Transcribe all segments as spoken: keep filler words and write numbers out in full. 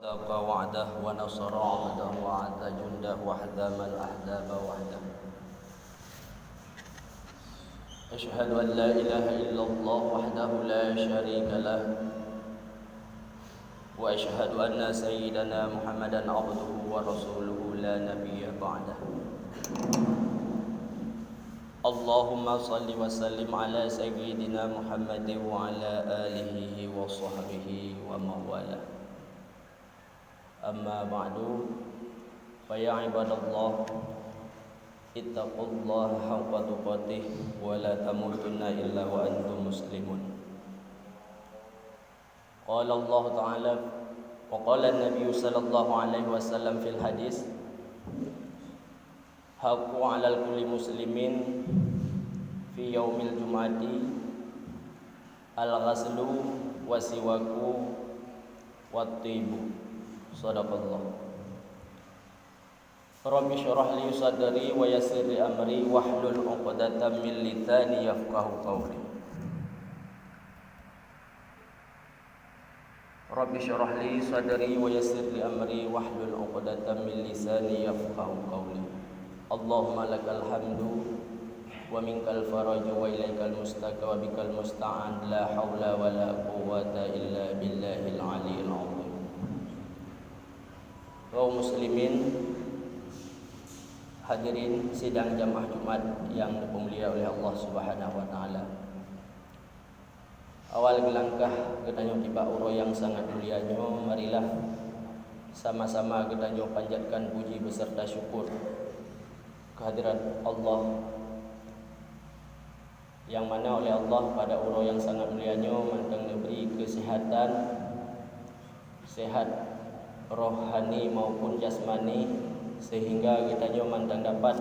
صدق وعده ونصر عبده وأعز جنده وهزم الأحزاب وحده. أشهد أن لا إله إلا الله وحده لا شريك له، وأشهد أن سيدنا محمدا عبده ورسوله لا نبي بعده. اللهم صل وسلم على سيدنا محمد وعلى آله وصحبه ومن والاه. أما بعد، فيا عباد الله، اتقوا الله حق تقاته ولا تموتن إلا وأنتم مسلمون. قال الله تعالى، وقال النبي صلى الله عليه وسلم في الحديث، حق على كل مسلم في يوم الجمعة الغسل والسواك والطيب. صدق الله. رب اشرح لي صدري ويسر لي أمري واحلل عقدة من لساني يفقهوا قولي. رب اشرح لي صدري ويسر لي أمري واحلل عقدة من لساني يفقهوا قولي. اللهم لك الحمد ومنك الفرج وإليك المشتكى وبك المستعان، لا حول ولا قوة إلا بالله العلي العظيم. Kaum muslimin, hadirin sidang jamaah Jumat yang dipeumulia oleh Allah Subhanahu wa Taala. Awai geulangkah geutanyoe tibak uroe nyang sangat mulia nyoe, marilah sama-sama geutanyoe panjatkan puji beserta syukur kehadirat Allah, nyang mana oleh Allah pada uroe nyang sangat mulia nyoe mantong neubri keuseuhatan, sehat rohani maupun jasmani, sehingga geutanyoe mantong dapat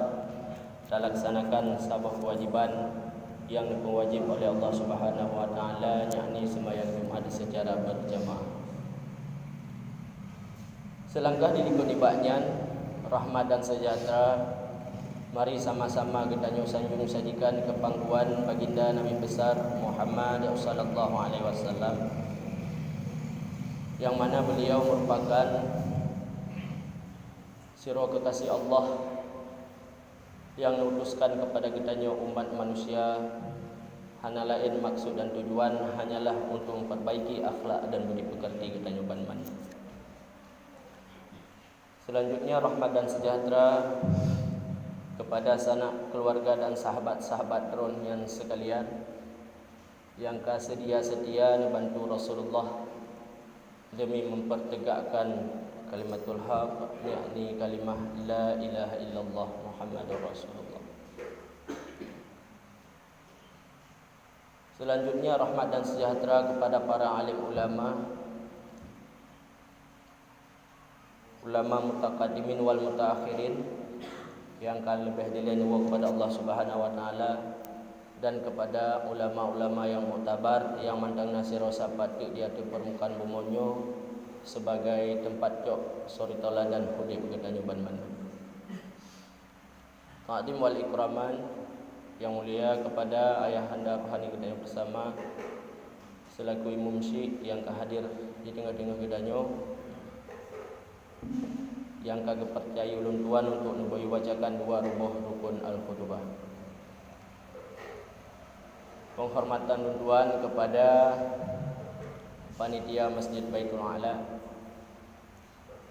talaksanakan saboh keuwajiban nyang neupeuwajéb oleh Allah Subhanahu wa Taala, yakni seumayang Jumat seucara beurjamaah. Seulangkah dilikot nibak nyan, rahmat dan seujahteura mari sama-sama geutanyoe sanjong sajikan keu pangkuan Baginda Nabi Besar Muhammad sallallahu alaihi wasallam, nyang mana beuliau meurupakan sidroe keukasih Allah nyang neutuskan keupada geutanyoe umat manusia, hana laén maksud dan tujuan hanyalah untuk memperbaiki akhlak dan budi pekerti geutanyoe banmandum. Selanjutnya, rahmat dan sejahtera kepada sanak keluarga dan sahabat-sahabat droeneuh nyan sekalian nyang ka seudia-seudia neubantu Rasulullah demi mempertegakkan kalimatul haq, yakni kalimah la ilaha illallah Muhammadur Rasulullah. Selanjutnya, rahmat dan sejahtera kepada para alim ulama, ulama mutaqaddimin wal mutaakhirin, nyang ka leubeh dilée neuwoe kepada Allah Subhanahu wa Taala, dan kepada ulama-ulama nyang muktabar nyang mantong na sidroe sapat teuk di ateueh peurmukaan bumoe nyoe sebagai teumpat cok suri tauladan udeb geutanyoe banmandum. Takdim wal ikraman nyang mulia kepada ayahanda rohani geutanyoe bersama, selaku imum syik nyang ka hadir di teungoh-teungoh geutanyoe, nyang ka geupeurcaya ulôn tuan untuk neubacakan dua ruboh rukun al-khutubah. Penghormatan ulôn tuan kepada panitia Masjid Baitul A'la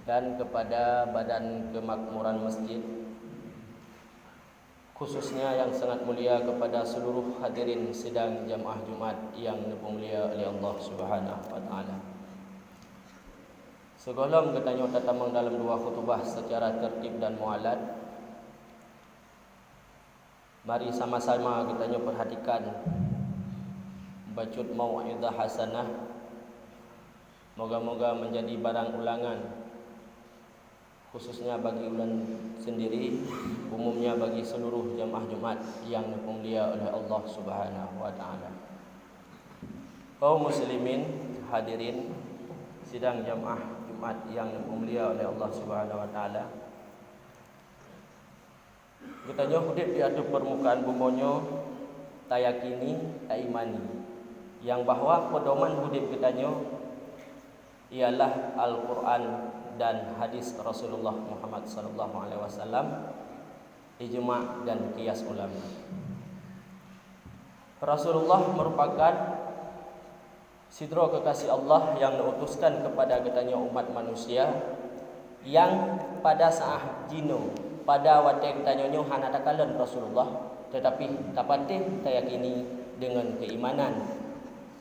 dan kepada Badan Kemakmuran Masjid, khususnya nyang sangat mulia kepada seluruh hadirin sidang jamaah Jumat nyang neupeumulia oleh Allah Subhanahu wa Taala. Sigohlom geutanyoe tatamong dalam dua khutubah secara tertib dan mualat, mari sama-sama geutanyoe perhatikan bacut mau'izah hasanah, moga-moga menjadi barang ulangan, khususnya bagi ulôn sendiri, umumnya bagi seluruh jamaah Jumat nyang neupeumulia oleh Allah Subhanahu wa Taala. Kaum muslimin, hadirin sidang jamaah Jumat nyang neupeumulia oleh Allah Subhanahu wa Taala, geutanyoe udeb di ateueh peurmukaan bumoe nyoe tayakini, taimani, nyang bahwa peudoman udeb geutanyoe ialah Al-Quran dan hadis Rasulullah Muhammad sallallahu alaihi wasallam, ijma' dan qiyas ulama. Rasulullah merupakan sidroe kekasih Allah nyang neutuskan kepada geutanyoe umat manusia, nyang pada saat jinoe, pada watée geutanyoe nyoe hana takalon Rasulullah, tetapi tapatéh tayakini deungon keimanan,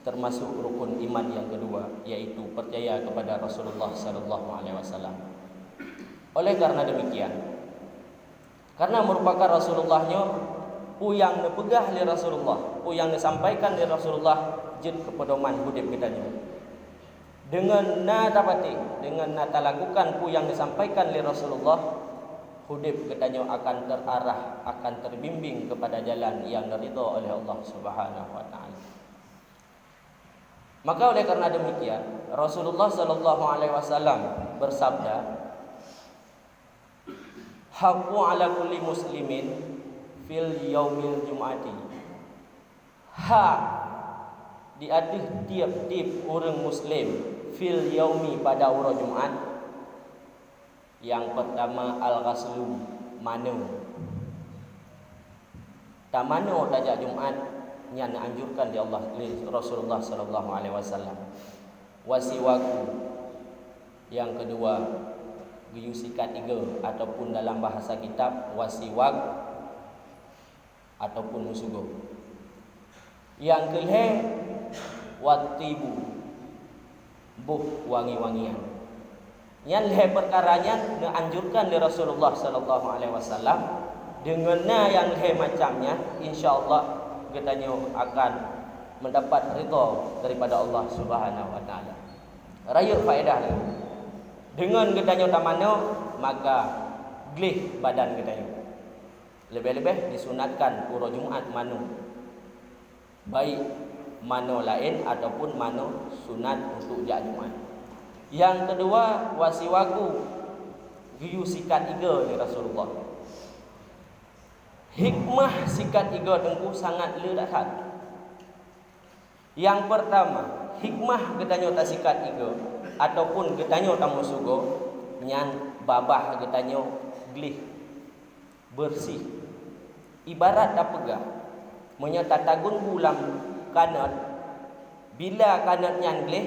termasuk rukun iman nyang keudua, yaitu percaya kepada Rasulullah sallallahu alaihi wasallam. Oleh karena demikian, karena merupakan Rasulullah nyoe, peue nyang neupeugah lé Rasulullah, peue nyang neusampaikan lé Rasulullah, jeuet keu peudoman udeb geutanyoe. Deungon na tapatéh, deungon na talakukan peue nyang neusampaikan lé Rasulullah, udeb geutanyoe akan terarah, akan terbimbing kepada jalan nyang neuridha oleh Allah Subhanahu wa Ta'ala. Maka oleh karena demikian, Rasulullah sallallahu alaihi wasallam bersabda, "Haqqu ala kulli muslimin fil yaumil jum'ati." Hak di ateueh tieb-tieb ureuëng muslim fil yaumi, pada uroe Jumat. Nyang pertama, al-ghaslu, manoe. Tamanoe tajak Jumat, nyan anjurkan lé Allah, lé Rasulullah sallallahu alaihi wasallam. Wasiwaku, nyang keudua, geuyue sikat igoe ataupun dalam bahasa kitab wasiwak ataupun meusugoe. Nyang keulhée, wattibu, boh wangi-wangian. Nyan lhée peukara nyan neuanjurkan lé Rasulullah sallallahu alaihi wasallam. Deungon na nyang lhée macam nyan, insya Allah geutanyoe akan meudapat ridha daripada Allah Subhanahu wa Ta'ala. Rayeuk faedah lé. Deungon geutanyoe tamanoe, maka gleh badan geutanyoe. Leubeh-leubeh disunatkan uroe Jumat manoe. Baik manoe laén ataupun manoe sunat untuk jak Jumat. Nyang keudua, wasiwaku, geuyue sikat igoe lé Rasulullah. Hikmah sikat igoe teungku sangat le that. Nyang pertama, hikmah geutanyoe tasikat igoe ataupun geutanyoe tameusugoe, nyan babah geutanyoe gleh, beureuséh. Ibarat tapeugah, meunyoe tatagun bu lam kanot, bila kanot nyan gleh,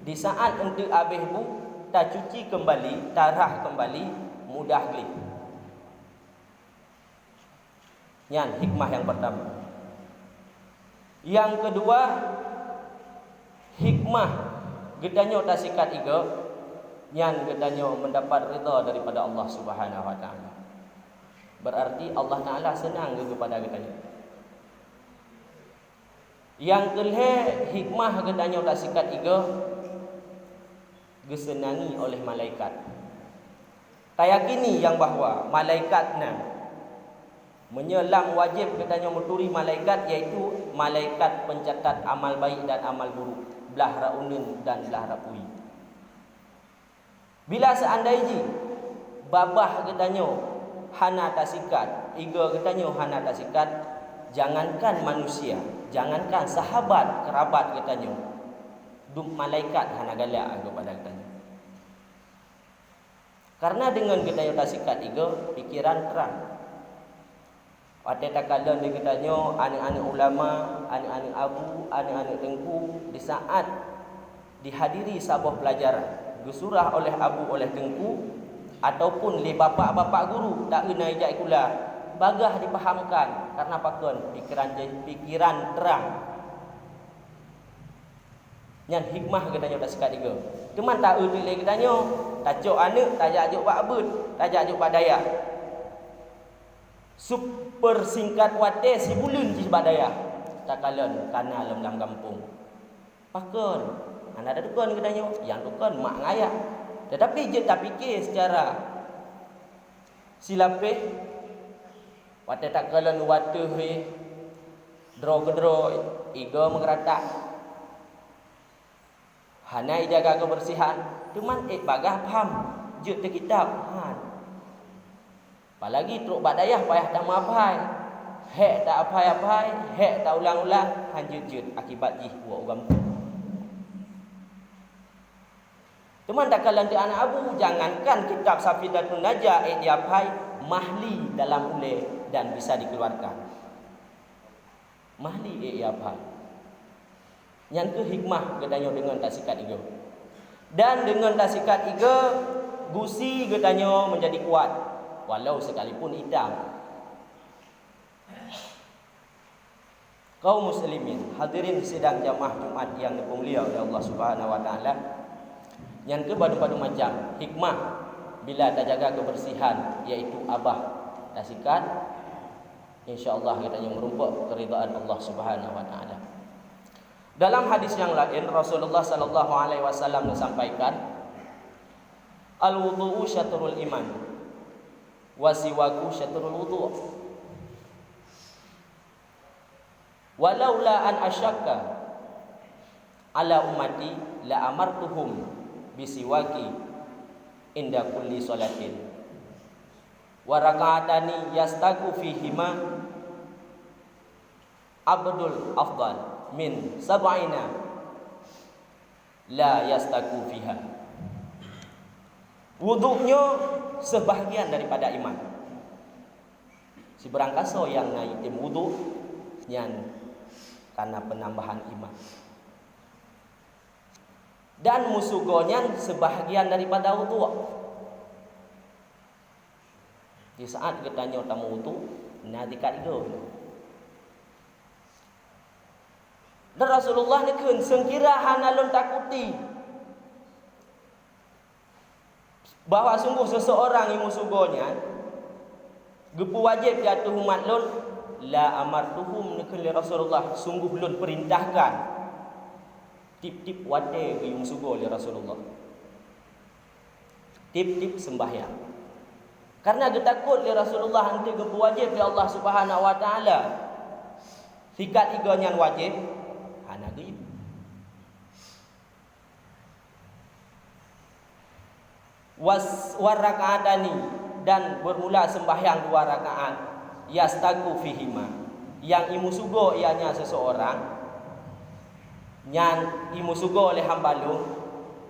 di saat eunteuk abéh bu, tacuci keumbali, tarhah keumbali, mudah gleh. Nyan hikmah nyang pertama. Nyang keudua, hikmah geutanyoe tasikat igoe, nyan geutanyoe meudapat ridha daripada Allah Subhanahu wa Ta'ala. Berarti Allah Ta'ala seunang geupada geutanyoe. Nyang keulhée, hikmah geutanyoe tasikat igoe geuseunangi oleh malaikat. Tayakini nyang bahwa malaikat nyan, meunyoe lam wajéb geutanyoe meuturi malaikat, yaitu malaikat peuncatat amal baik dan amal buruk, blah rot uneuen dan blah rot pui. Bila seandai jih babah geutanyoe hana tasikat, igoe geutanyoe hana tasikat, jangankan manusia, jangankan sahabat keurabat geutanyoe, dum malaikat hana galak keupada geutanyoe. Karena deungon geutanyoe tasikat igoe, pikeran trang. Watée takalon di geutanyoe aneuëk-aneuëk ulama, aneuëk-aneuëk abu, aneuëk-aneuëk teungku, di saat dihadiri saboh peulajaran, geusurah oleh abu, oleh teungku, ataupun lé bapak-bapak guru, taeu na ijak sikula, bagaih jipahamkan, karena pakon, pikeran, pikeran trang. Nyan hikmah geutanyoe tasikat igoe. Teuma taeu teuk lé geutanyoe, tacok aneuëk, tajak jok bak beuet, tajak jok bak dayah. Seupeusingkat watée sibuleuen jih bak dayah, takalon kana lom lam gampông. Pakon? Hana tadukon geutanyoe, nyang dukon mak ngon ayah. Teutapi jeuet tapike seucara silapéh, watée takalon wateueh droe keudroe, igoe meugeuratak. Hana ijaga keubeursihan, teuma ék bagaih pham jeuet teukitab, han. Apalagi trok bak dayah payah tameuaphai. Hék ta-aphai-aphai, hék taulang-ulang, han jeuet-jeuet akibat jih buet u gampông. Teuma takalon teuh aneuk Abu, jangankan kitab Safinatun Najah ék jiaphai, mahli dalam ulée dan bisa dikeluarkan. Mahli ék jiaphai. Nyan keuh hikmah geutanyoe deungon tasikat igoe. Dan deungon tasikat igoe, gusi geutanyoe menjadi kuat, walau sekalipun itam. Kaum muslimin, hadirin sidang jamaah Jumat yang dipeumulia oleh Allah Subhanahu wa Taala, nyan keuh bandum-bandum macam hikmah bila tajaga kebersihan, yaitu abah tasikat, insya Allah geutanyoe meurumpok keuridaan Allah Subhanahu wa Taala. Dalam hadis yang lain, Rasulullah sallallahu alaihi wasallam neusampaikan, "Al-wudu'u syatrul iman, wa siwaku syatrul wudu'." Walaula an asyakka ala ummati la amartuhum bisiwaki inda kulli salatin. Wa raka'atani yastaku fihima abdul afdal min sab'ina la yastaku fiha. Wudhu nyoe sebahagian daripada iman. Sibarang kasoe nyang na item wudhu, nyan kana peunambahan iman. Dan meusugoe nyan sebahagian daripada wudhu. Di saat geutanyoe tameuwudhu, na sikat igoe. Dan Rasulullah neukheun, "Seukira hana lôn takuti bahwa sungguh seseorang nyang meusugoe nyan geupeuwajéb di ateueh umat lôn, la amartuhum," neukheun lé Rasulullah, "sungguh lôn peurintahkan tiep-tiep watée geuyue meusugoe lé Rasulullah." Tiep-tiep seumbahyang. Karena geutakot lé Rasulullah eunteuk geupeuwajéb lé Allah Subhanahu wa Taala sikat igoe nyan wajéb, hana geuyue. Was-, warakaatani, dan bermula sembahyang dua rakaat, yastaku fihima, nyang imeusugoe ianya seseorang, nyan imeusugoe lé hamba lôn,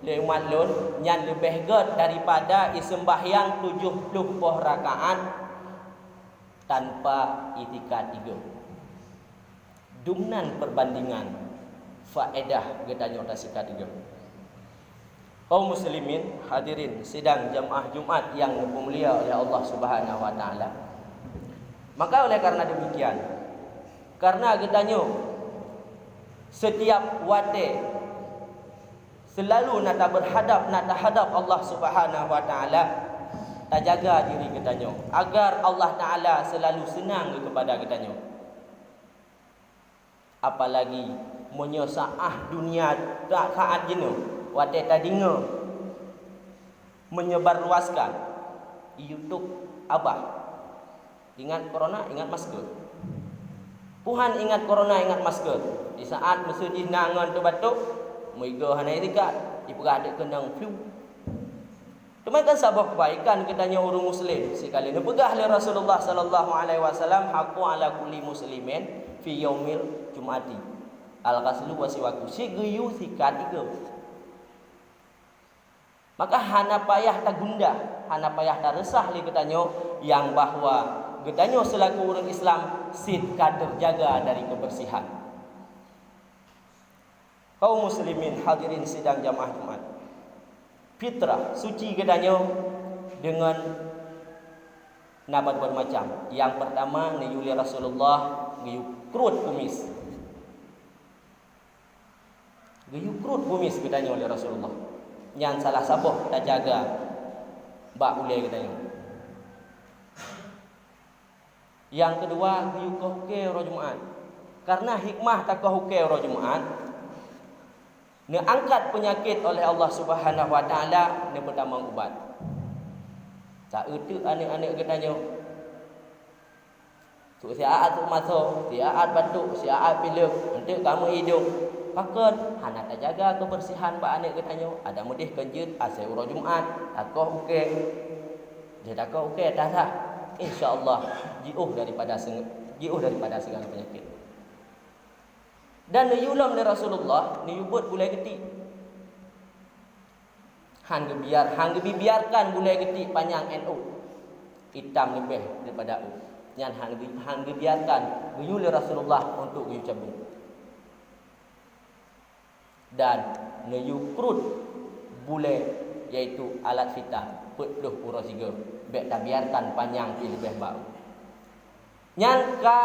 lé umat lôn, nyan leubeh gét daripada iseumbahyang tujoh ploh boh rakaat tanpa itikad igoe. Dumnan peubandingan faedah geutanyoe tasikat igoe. Kaum muslimin, hadirin sidang jamaah Jumat nyang dipeumulia oleh Allah Subhanahu wa Taala. Maka oleh karena demikian, karena geutanyoe setiap watée selalu na taberhadap, na tahadap Allah Subhanahu wa Taala, tajaga diri geutanyoe agar Allah Taala selalu seunang keupada geutanyoe. Apalagi meunyoe saát dunia ta-, saát jinoe watée tadeungoe meunyebarluaskan YouTube abah. Ingat corona, ingat masker. Tuhan ingat corona, ingat masker. Di saát meuseujid na ngon teubatok, meuigoe hana ikat, ipeugah dek keunong flu. Teuma kan saboh keubaikan geutanyoe ureuëng muslim, sikali neupeugah lé Rasulullah sallallahu alaihi wasallam, "Haqqu ala kulli muslimin fi yaumil jum'ati al-ghaslu wa siwaku," sigeuyue sikat igoe. Maka hana payah tagundah, hana payah tareusah lé geutanyoe nyang bahwa geutanyoe seulaku ureuëng Islam cit ka teujaga dari keubeursihan. Kaum muslimin hadirin sidang jamaah Jumat, fitrah suci geutanyoe deungon na ban-ban macam. Nyang peurtama, neuyue lé Rasulullah geuyue krot kumis. Geuyue krot kumis geutanyoe lé Rasulullah. Nyan salah saboh tajaga bak ulée geutanyoe. Nyang keudua, geuyue koh ukée uroe Jumat. Karena hikmah takoh ukée uroe Jumat, neuangkat peunyakét oleh Allah Subhanahu wa Taala, neupeutamong ubat. Saeuteuk aneuëk-aneuëk geutanyoe, siaat seumaso, siaat batuk, siaat pilek, eunteuk ka meuidong. Pakon? Hana tajaga keubeursihan bak aneuëk geutanyoe. Adak meudeh kon jeuet asai uroe Jumat, takoh ukée. Lheueh takoh ukée, tarah. Insya Allah, jiôh daripada seng-, jiôh daripada segala penyakit. Dan neuyue lom lé Rasulullah, neuyue buet gulai geuti. Han geubiar, han geubiarkan bulèe geutik panyang N U itam leubeh daripada U. Nyan han geu-, han geubiarkan geuyue lé Rasulullah untuk geuyue cabong. Dan neuyue krut bulèe, yaitu alat sita, peuet ploh uroe sigoe, bèk tabiarkan panyang pih leubeh bak U. Nyan ka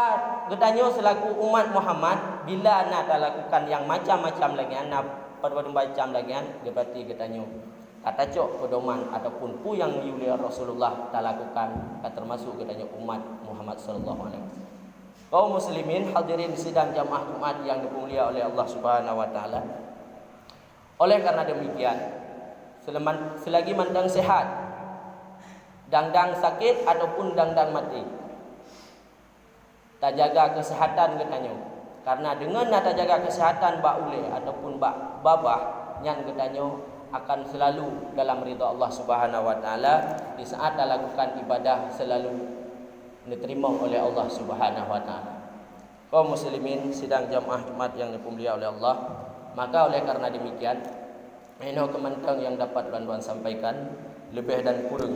geutanyoe seulaku umat Muhammad, bila na talakukan nyang macam-macam lagèe nyan, na padum-padum macam lagèe nyan, berarti geutanyoe ka tacok peudoman ataupun peue nyang geuyue lé Rasulullah talakukan, ka teumasuk geutanyoe umat Muhammad sallallahu alaihi wasallam. Kaum muslimin, hadirin sidang jamaah Jumat nyang dimulia oleh Allah Subhanahu wa Taala. Oleh karena demikian, seleman-, selagi mantong sehat, dang-dang sakit ataupun dang-dang maté, tajaga keuseuhatan geutanyoe. Karena deungon na tajaga keuseuhatan bak ulèe ataupun bak babah, nyan geutanyoe akan seulalu dalam ridha Allah Subhanahu wa Taala, di saat talakukan ibadah seulalu neuteurimong oleh Allah Subhanahu wa Taala. Kaum muslimin sidang jamaah Jumat nyang dimulia oleh Allah, maka oleh karena demikian, inoe keuh mantong nyang dapat lôn tuan sampaikan, leubeh dan kureueng